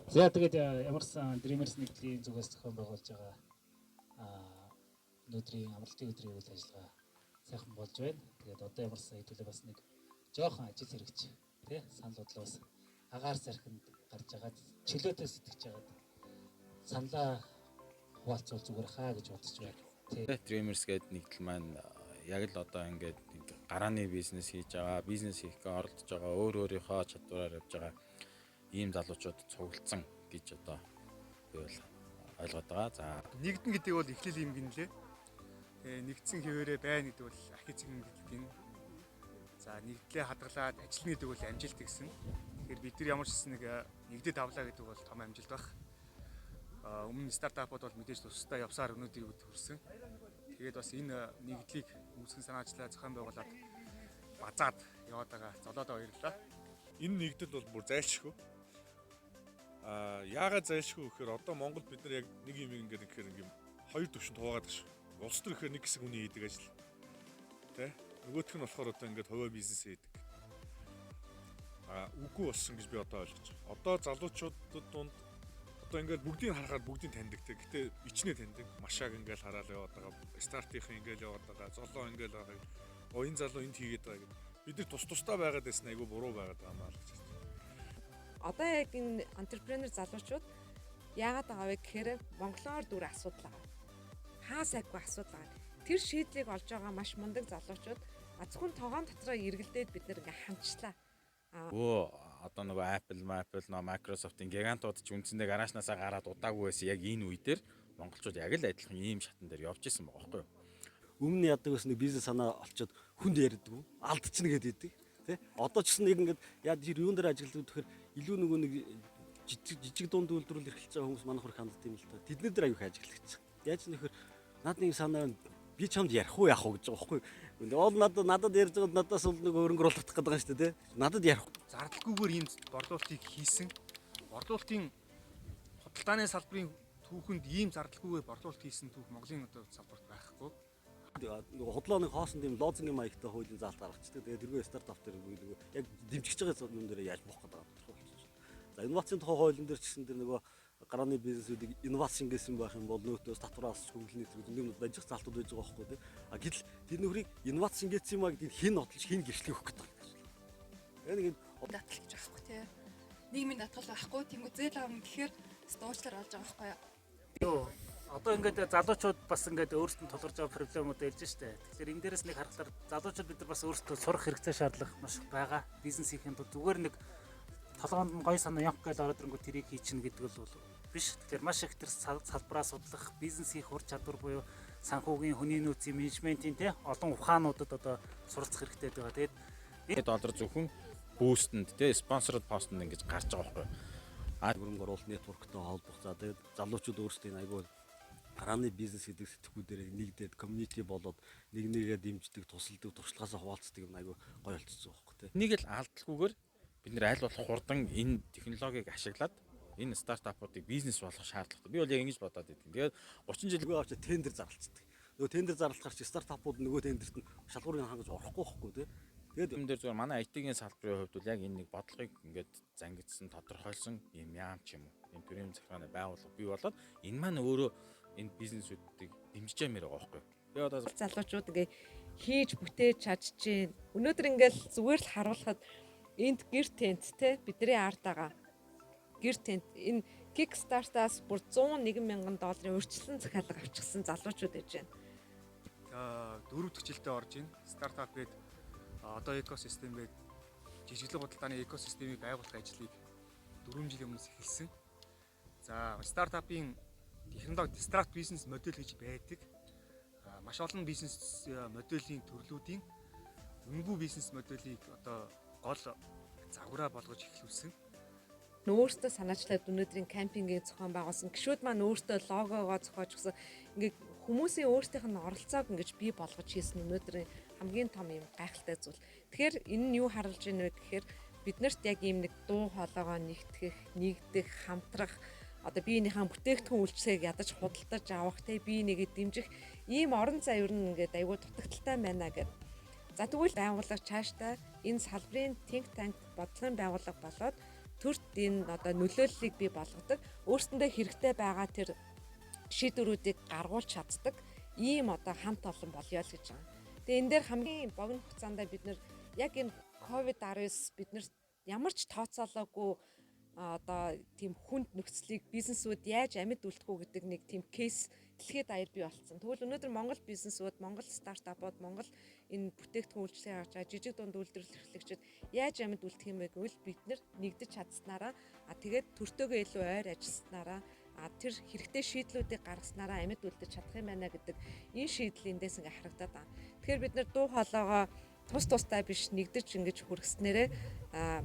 За, тэгээд ямарсан Dreamers нэгдлийн зүгээс зохион байгуулж байгаа өнөөдрийн амралтын өдрийн үйл ажиллагаа сайхан болж байна. Тэгээд одоо ямарсан хэдүүлээ бас нэг жоохон ажил хэрэгч тий санал бодлоо бас агаар сархинд гарч агаад чөлөөтэй сэтгэж агаад саналаа хуваалцвал зүгээр хаа гэж бодож байна. Тий. Dreamers гэдэг нэгдэл маань яг л одоо ингээд нэг гарааны бизнес хийж байгаа, бизнес хийхгээ оролдож байгаа, өөр өөрийнхөө чадвараар явж байгаа ийм залуучууд цуглдсан гэж одоо би бол ойлгоод байгаа. За. Нэгдэн гэдэг бол эхлэл юм гинлээ. Тэгээ нэгдсэн хэвээрээ байна гэдэг бол ахи цэгэн гэдэг нь. За, нэгдлээ хадгалаад ажиллана гэдэг бол амжилт гэсэн. Тэгэхээр бид нар ямар ч гэсэн нэг нэгдэд авлаа гэдэг бол том амжилт баг. А өмнө стартапууд бол мэдээж тусдаа явсаар өнөөдрийг хүрсэн. Тэгээд бас энэ нэгдлийг үүсгэн санаачлаа зохион байгуулад базаад яваад байгаа золоодоо баярлалаа. Энэ нэгдэл бол бүр зайлшгүй. Яагаад зайлшгүй гэхээр одоо Монголд бид нар яг нэг юм ингээд гэхээр ингээд хоёр төвшөнд хуваагаад байгаа шүү. Улс төр гэхээр нэг хэсэг хүний хийдэг ажил. Тэ? Нөгөөх нь болохоор одоо ингээд хувиа бизнес хийдэг. Үгүй болсон гэж би одоо ойлгож байгаа. Одоо залуучуудад дунд одоо ингээд бүгдийг харахаар бүгдийг таньдаг те. Гэтэ ичнэ таньдаг. Машааг ингээд хараад яваад байгаа. Стартийнхан ингээд яваад байгаа. Золоо ингээд байгаа. Оо, энэ залуу энд хийгээд байгаа гэдэг. Бид нар тус тусдаа байгаад байсан, айгүй буруу байгаад байгаа юм аа л гэж байна. Одоо яг энэ entrepreneur залуучууд яагаад байгаа вэ гэхээр монголоор дүр асуудал байгаа. Хаа сайгүй асуудал байгаа. Тэр шийдлийг олж байгаа маш мундаг залуучууд зөвхөн тогоон дотроо эргэлдээд бид нар ингээ ханчлаа. Өө, одоо нөгөө Apple, Apple, нөгөө Microsoft-ын гигантууд ч үндсэндээ гаражнаасаа гараад удаагүй байсан. Яг энэ үе дээр монголчууд яг л адилхан ийм шатан дээр явж исэн байгаа байхгүй юу? Өмнө нь яадаг гэсэн, нэг бизнес санаа олцоод хүнд ярьдаг. Алдчихна гэдэг идэг. Тэ? Одоо ч гэсэн нэг ингээд яа тэр юун дээр ажигладаг гэхээр илүү нөгөө нэг жижиг жижиг дунд үйлдвэрлэл эрхэлж байгаа хүмүүс манайх хөрх ханддаг юм л та. Тэдний дээр аюух ажиглагч. Яаж нөхөр над нэг санаа байна. Би чамд ярих уу, яах уу гэж байгаа байхгүй. Ол надад ярьж байгаад надаас бол нэг хөрөнгө оруулах гэдэг байгаа шүү дээ, тэ. Надад ярих Зардалгүйгээр ийм борлуулалтыг хийсэн. Борлуулалтын худалдааны салбарын түүхэнд ийм зардалгүйгээр борлуулалт хийсэн түүх Монголын одоо салбарт байхгүй. Нөгөө худлаа нэг хоосон тийм лозунгийн маягтай хуулийн заалт гаргачихдаг. Тэгээд тэргүй стартап дээр нөгөө яг дэмжиж байгаа юм дээр яаж буух гэдэг тодорхой болчихсон. За, инновацийн тухай хуулийн дээр ч гэсэн тэр нөгөө гарааны бизнесүүдийг инновацийн гэсэн байх юм бол нөөтөөс татвараас хөнгөлний зэрэг юмнууд байж заалтууд байж байгаа байхгүй тий. А гэтэл тэр нөхрийг инновацийн гэсэн юм а гэдгийг хэн бодлож, хэн гэрчлэх өгөх гэдэг юм. Тэгээд нэг даатгал гэж байхгүй тий. Нийгмийн даатгал байхгүй. Тэнгүү зээл авна гэхээр дуучлаар олж байгаа байхгүй юу? Юу, одоо ингээд залуучууд бас ингээд өөрсдөд нь тулгарч байгаа проблемууд ярьж штэ. Тэгэхээр энэ дээрээс нэг харахаар залуучууд бид нар бас өөрсдөө сурах хэрэгцээ шаардлага маш их байгаа. Бизнес хийхин тулд зүгээр нэг толгоонд нь гоё санаа явах гэж ороод ирэнгүүт тэрийг хийчихнэ гэдэг бол биш. Тэгэхээр маш их тэр салбараа судлах, бизнес хийх ур чадвар буюу санхүүгийн, хүний нөөцийн, менежментийн те олон ухаануудад одоо суралцах хэрэгтэй байгаа. Тэгээд Доллар зөвхөн boost энд те sponsored post энд ингэж гарч байгаа байхгүй юу? Хөрөнгө оруулалт network тэй холбох. За, тэгээд залуучууд өөрсдийн айгүй гарааны бизнес гэдэг сэтгүүдээр нэгдээд community болоод нэг нэгээ дэмждэг, тусалдаг, туршлагаасаа хуваалцдаг юм айгүй гоё болчихсон байхгүй тий. Нэг л алдалгүйгээр бид нэр аль болох хурдан энэ технологиг ашиглаад энэ стартапуудыг бизнес болгох шаардлагатай. Би бол яг ингэж бодоод байдаг. Тэгээд 30 жил Нөгөө авчаа тендер зарлцдаг. Нөгөө тендер зарлахаар чи стартапууд нөгөө тендерт нь шалгуурыг хангаж орохгүй байхгүй тий. Тэгээд юм дээр зүгээр манай IT-ийн салбарын хувьд бол яг энэ нэг бодлогыг ингээд зангидсан, тодорхойлсон юм яам ч юм уу. Энэ төрийн захиргааны байгууллага бий болоод энэ маань өөрөө энэ бизнесүүдийг дэмжиж ямаар байгаа байхгүй юу? Би одоо Залуучууд ингээ хийж бүтээж чадчихээн. Өнөөдөр ингээл зүгээр л харуулхад энд гэр тент те бидний ард байгаа гэр тент энэ Kickstarter-аас бүр 101 мянган долларын урьдчилан захиалга авчихсан залуучууд байж байна. Дөрөв дэх жилдээ орж байна. Стартап гээд одоо экосистем гээд жижиглэн худалдааны экосистемийг байгуулах ажлыг 4 жилийн өмнөөс эхэлсэн. За, стартапын технологи disrupt бизнес модель гэж байдаг. Маш олон бизнес моделийн төрлүүдийн үнэгүй бизнес моделийг одоо гол загвараа болгож эхлүүлсэн. Өөртөө санаачлаад өнөөдрийн camping ийг зохион байгуулсан. Гişүүд маань өөртөө логогоо зохиож өгсөн. Ингээд хүмүүсийн өөрсдийнх нь оролцоог ингэж бий болгож хийсэн өнөөдрийн хамгийн том юм гайхалтай зүйл. Тэгэхээр энэ нь юу харуулж байна вэ гэхээр биднэрт яг ийм нэг дуу хоолойгоо нэгтгэх, нэгдэх, хамтрах, одоо биеийнхээ бүтээгдэхүүн үйлчлэгийг ядаж худалдаж авах, те бие нэгэд дэмжих ийм орон зай ер нь ингээд айгүй дутагдалтай байна гэдэг. За, тэгвэл байгууллага цаашдаа энэ салбарын think tank, бодлогын байгууллага болоод төрт энэ одоо нөлөөллийг бий болгодог, өөрсөндөө хэрэгтэй байгаа тэр шийдвэрүүдийг гаргуулж чаддаг ийм одоо хамт олон болёо л гэж байгаа. Тэгээ энэ дээр хамгийн богино хугацаанд бид нэр яг энэ COVID-19 бид нар ямар ч тооцоолоогүй одоо тийм хүнд нөхцөлийг бизнесүүд яаж амьд үлдэх үү гэдэг нэг тийм case дэлхийд даяар бий болцсон. Тэгвэл өнөөдөр Монгол бизнесүүд, Монгол стартапууд, Монгол энэ бүтээгдэхүүн үйлчилгээ гаргаж байгаа жижиг дунд үйлдвэрлэл эрхлэгчид яаж амьд үлдэх юм бэ гэвэл бид нар нэгдэж чадсанараа, тэгээд төртөөгөө илүү ойр ажилласнараа, тэр хэрэгтэй шийдлүүдийг гаргаснараа амьд үлдэж чадах юм байна гэдэг энэ шийдэл эндээс ингээ харагдаад байна. Тэгэхээр бид нар дуу хоолойгоо тус тустай биш, нэгдэж ингэж хүргэснээрээ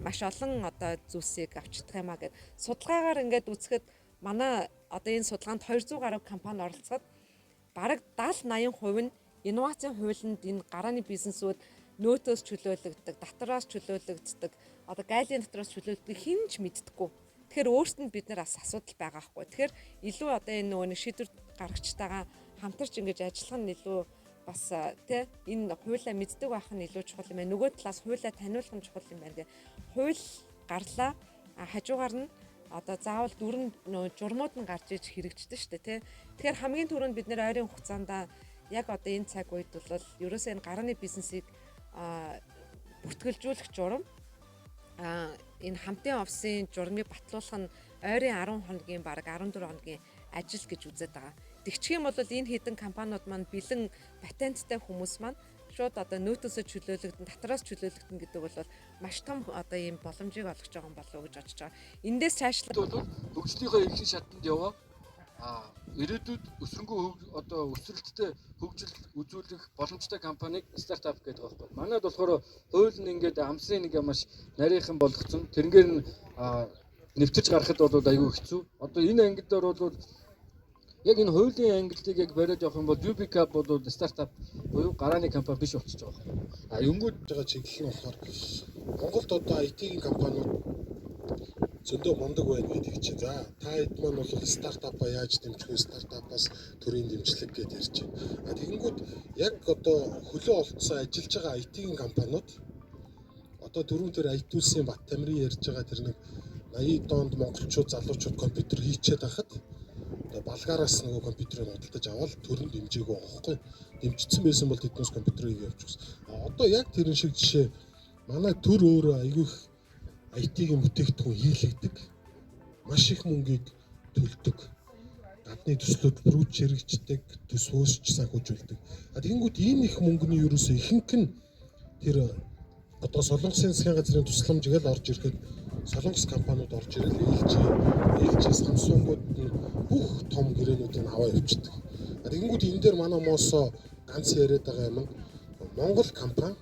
маш олон одоо зүйлсийг авчдах юм а гэд судалгаагаар ингээд үзэхэд, манай одоо энэ судалгаанд 200 гаруй компани оролцоход бараг 70 80% нь инновацийн хуулинд энэ гарааны бизнесүүд нөөтөөс чөлөөлөгддөг, татвараас чөлөөлөгддөг, одоо гайлын дотроос чөлөөлөгддөг хэн ч мэддэггүй. Тэгэхээр өөрсдөнд бид нар бас асуудал байгаа хгүй. Тэгэхээр илүү одоо энэ нөгөө нэг шийдвэр гаргагчтайгаа хамтарч ингэж ажиллах нь илүү бас, тий, энэ хуулиа мэддэг байх нь илүү чухал юм байна. Нөгөө талаас хуулиа таниулах нь чухал юм байна гэ. Хууль гарлаа, хажуугаар нь одоо заавал дөрвөн нөө журмууд нь гарч иж хэрэгждэг шүү дээ, тий. Тэгэхээр хамгийн түрүүнд бид нэр ойрын хугацаанд яг одоо энэ цаг үед бол ерөөсөө энэ гарааны бизнесийг бүртгэлжүүлэх журам, энэ хамтын офисын журмыг батлуулах нь ойрын 10 хоногийн, бараг 14 хоногийн ажил гэж үзээд байгаа. Тэгчих юм бол энэ хэдэн компаниуд маань, бэлэн патенттай хүмүүс маань шууд одоо нөөтөөсөө чөлөөлөгдөн, татвараас чөлөөлөгдөн гэдэг бол маш том одоо ийм боломжийг олгож байгаа юм болов уу гэж бодож байгаа. Эндээс цаашлаа бол хөгжлийнхөө ихэнх шатанд яваа ирээдүйд өсрөнгөө одоо өсрэлттэй хөгжил үзүүлэх боломжтой компанийг стартап гэдэг байгаа байхгүй. Манайд болохоор хууль нь ингээд амсын нэг маш нарийнхан болгоцсон. Тэрнгээр нь нэвтэрч гарахад бол айгүй хэцүү. Одоо энэ ангид дээр бол яг энэ хуулийн ангиллыг яг бариад явах юм бол UBCab бол стартап буюу гарааны компани биш болчихж байгаа байхгүй. А юнгууд байгаа чиглэл нь болохоор Монголд одоо IT-ийн компаниуд зөндөө мундаг байна гэдэг чинь. За, та хэд маань бол стартапаа яаж дэмжих вэ? Стартапаас төрийн дэмжлэг гэдээ ярьж байна. А тэгэнгүүт яг одоо хөлөө олдсон ажиллаж байгаа IT-ийн компаниуд одоо түрүүн тэр IT-ийн Бат Тамирын ярьж байгаа тэр нэг 80 донд монголчууд, залуучууд компьютер хийчээд байхад одоо Болгараас нөгөө компьютерыг худалдаж аваад төрөнд дэмжээгүй байгаа байхгүй. Дэмжигдсэн байсан бол тэднээс компьютерыг явж өгсөн. А одоо яг тэрэн шиг жишээ манай төр өөрөө айгүй их IT-ийн бүтээгдэхүүн хийлэгдэг. Маш их мөнгийг төлдөг. Гадны төслүүд рүү чирэгчдэг, төсвөөсч санхүүжүүлдэг. А тэгэнгүүт энэ их мөнгөний ерөөсөө ихэнх нь тэр одоо Солонгосын засгийн газрын тусламж гээл орж ирэхэд Солонгос компаниуд орж ирэл LG, LG, Samsung-ууд нь бүх том гэрээнүүдийг аваа явчихдаг. А тэгэнгүүт энэ дээр манай Мосо ганц яриад байгаа юм нь Монгол компани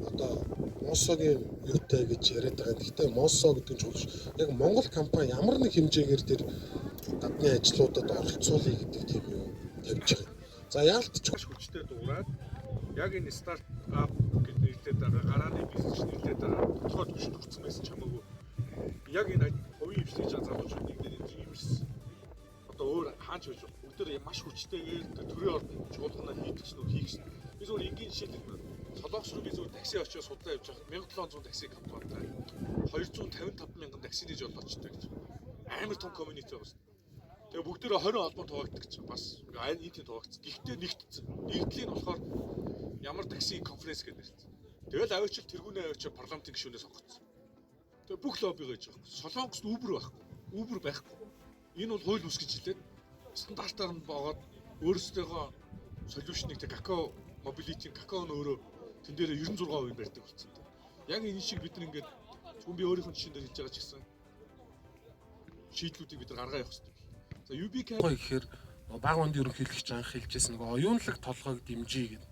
одоо Мосогийн юутай гэж яриад байгаа. Гэхдээ Мосо гэдэг нь чухал ш. Яг Монгол компани ямар нэг хэмжээгээр тэр гадны ажлуудад оролцуулъя гэдэг тийм юм тавьж байгаа. За, яалтч маш хүчтэй дуурайд яг энэ стартап гэж нэрлэдэг байгаа, гарааны бизнес нэрлэдэг байгаа тодорхой түвшинд хүрсэн байсан ч хамаагүй яг энэ хувийн хвшлэж байгаа залуучууд нэгдээд энэ dreamers одоо өөр хаач байж болох бүгд маш хүчтэйгээр төрийн ордон чуулганаа хийдэг ч нүү хийх шин. Би зөвхөн энгийн жишээ хэлмээр. Солонгос руу би зөвхөн такси очиж судлаа явж байхад 1700 такси компанитай 255 мянган таксины жолоочтой гэж амар том community байгаа шүү дээ. Тэгээ бүгдээрээ 20 холбоонд хуваагддаг чинь бас ингээ энэ тийм хуваагдсан. Гэхдээ нэгтцсэн. Нэгдлийн нь болохоор ямар такси конференц гэдэг нэрлэсэн. Тэгэл аваачил тэргүүнээ аваачил парламентын гишүүнээ сонгоцсон. Тэгээ бүх лоббиг хийж байгаа. Солонгост Uber байхгүй. Uber байхгүй. Энэ бол хууль үүсгэж хэлээд стандартаар нь боогоод өөрсдийнхөө solution ыг, тэг Kakao Mobility, Kakao нь өөрөө тэн дээр 96% барьдаг болсон. Яг энэ шиг бид нар ингээд зөвхөн би өөрийнх нь жишээн дээр хэлж байгаа ч гэсэн шийдлүүдийг бид нар гаргаа явах хэрэгтэй. За UBK Гоё гэхээр бага онд ерөнхийлөгч анх хэлжсэн нөгөө оюунлаг толгойг дэмжиж гэдэг.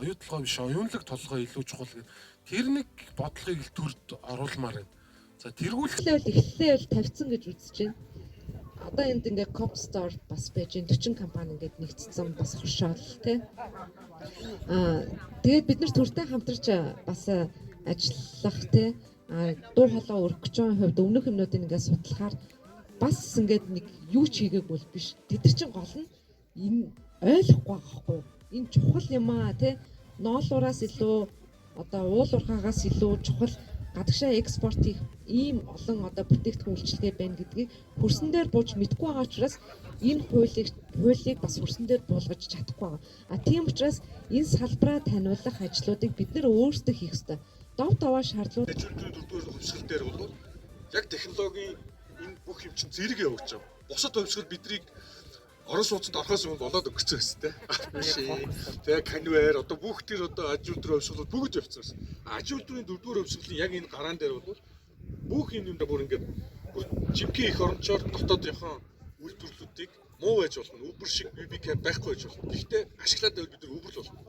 Оюу толгой биш, оюунлаг толгой илүү чухал гэдэг. Тэр нэг бодлогыг л төрд оруулмаар байна. За, тэргүүлэх Эхлээл тавьсан гэж үзэж байна. Одоо энд ингээ Copstore бас байж байна. 40 компани ингээд нэгдсэн бас хоршоол тий. Тэгээд бид нар төртэй хамтарч бас ажиллах тий. Дуу хоолой өргөх гэж байгаа хувьд өмнөх юмнуудыг ингээд судлахаар бас ингээд нэг юу ч хийгээгүй бол биш. Тэд нар чинь гол нь энэ ойлгохгүй байгаа байхгүй юу? Энэ чухал юм аа тий. Ноолуураас илүү, одоо уул уурхаагаас илүү чухал гадагшаа экспорт хийх ийм олон одоо бүтээгдэхүүн үйлчилгээ байна гэдгийг хөрсөн дээр бууж мэдэхгүй байгаа учраас энэ хуулийг бас хөрсөн дээр буулгаж чадахгүй байгаа. А тийм учраас энэ салбараа таниулах ажлуудыг бид нар өөрсдөө хийх ёстой. Дов даваа шаардлууд Аж үйлдвэрийн дөрөвдүгээр хувьсгал дээр бол яг технологийн энэ бүх юм чинь зэрэг явагдаж байгаа. Бусад хувьсгал биднийг орон сууцнд орохоос өмнө болоод өнгөрцөн өстэй. Биш ээ. Тэгээ Canva одоо бүх тэр одоо аж үйлдвэрийн хувьсгалууд бүгд явцсан байсан. Аж үйлдвэрийн дөрөвдүгээр хувьсгалын яг энэ гараан дээр бол бүх юм юм бүр ингээд бүр жинхэнэ их орончоор дотоодынхоо үйлдвэрлэлүүдийг муу байж болно. Uber шиг UBK байхгүй байж болно. Гэхдээ ашиглаад байвал бид нар Uber л болно.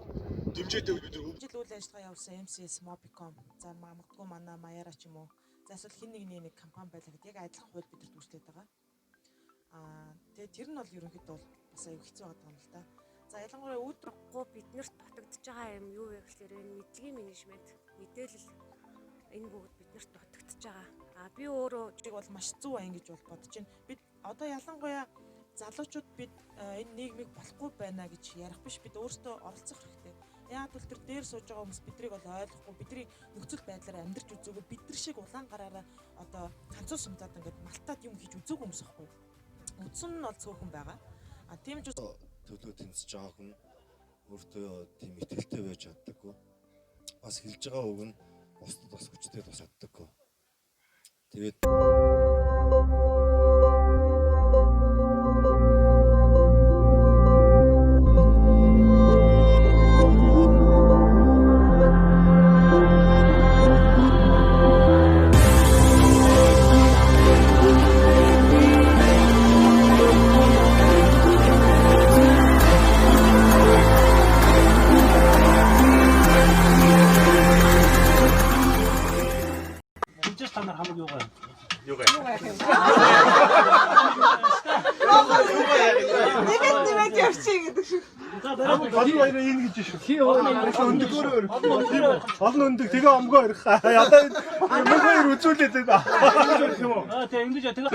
Дэмжээд байвал бид нар Uber Жил үйл ажиллагаа явуулсан MCS Mobicom, за магадгүй манай Маяра ч юм уу. За, эсвэл хэн нэгний нэг компани байлаа гэхэд яг адилхан хууль бидэрт үйлчлээд байгаа. Тэгээд тэр нь бол ерөнхийдөө бол бас аюу хэцүү байгаа юм л да. За, ялангуяа үүдэр Гоо биднэрт дутагдж байгаа юм юу вэ гэхээр энэ мэдлэгийн менежмент, мэдээлэл, энэ бүгд биднэрт дутагдж байгаа. А би өөрөө чиг бол маш зөв аян гэж бол бодож байна. Бид одоо ялангуяа залуучууд бид энэ нийгмийг болохгүй байна гэж ярих биш, бид өөрсдөө оролцох хэрэгтэй. Яагаад гэвэл тэр дээр сууж байгаа хүмүүс бидрийг бол ойлгохгүй, бидний нөхцөл байдлаар амьдарч үзээгүй, бид нар шиг улаан гараараа одоо ганцуу сумтаад ингээд малтаад юм хийж үзээгүй хүмүүс байхгүй. Үдсэн нь бол цөөхөн байгаа. А тийм ч төлөө тэмцэж байгаа хүн өөртөө тийм итгэлтэй байж чаддаггүй. Бас хэлж байгаа үг нь бусдад бас хүчтэй бас чаддаггүй. Тэгээд Эндээс та нар хамаг юугаа? Юугаа? Нэгэд нэмээд явчих гэдэг шиг. За, барай. Олон баяраа энэ гэж шүү. Тий, Өндөг олон өндөг тэгээ омгоо ирэх. Одоо энэ мөн хоёр үзүүлээд байна. Аа, тэгээ ингэж тэгээ.